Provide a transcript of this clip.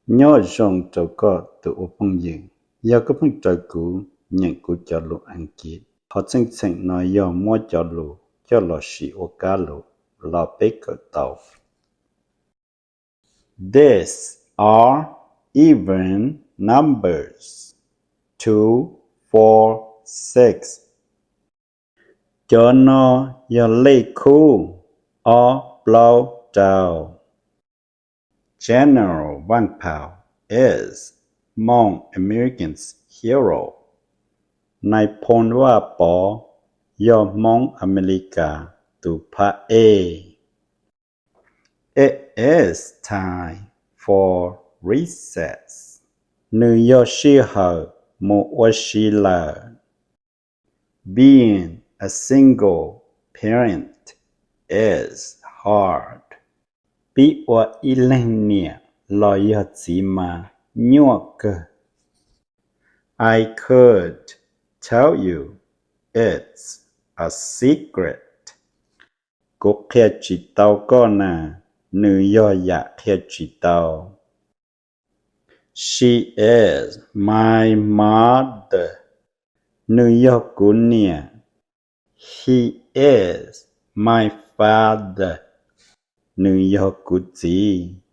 Nyob zoo rau koj tus ua phooj ywg. Yog koj pheej raws kuv nyeem kuv cov lus Askiv, qhov txheej txheem no yog muab cov lus coj los sim ua kab lus los peb kawm tau. These are even numbers, two, four, six. Cov no yog lej khub ob, plaub, rau. General Vaj Phaum is Hmong Americans hero. Nais Phoo Vaj Pov yog Hmoob Amelikas tus phab ej. It is time for recess. Nws yog sij hawm mus ua si lawm. Being a single parent is hard. Pib ua ib leeg niam los yog txiv mas nyuaj kawg. I could tell you, it's a secret. Kuv qhia tsis tau koj na, nws yog yam qhia tsis tau. She is my mother. Nws yog kuv niam. He is my father. Nws yog kuv txiv.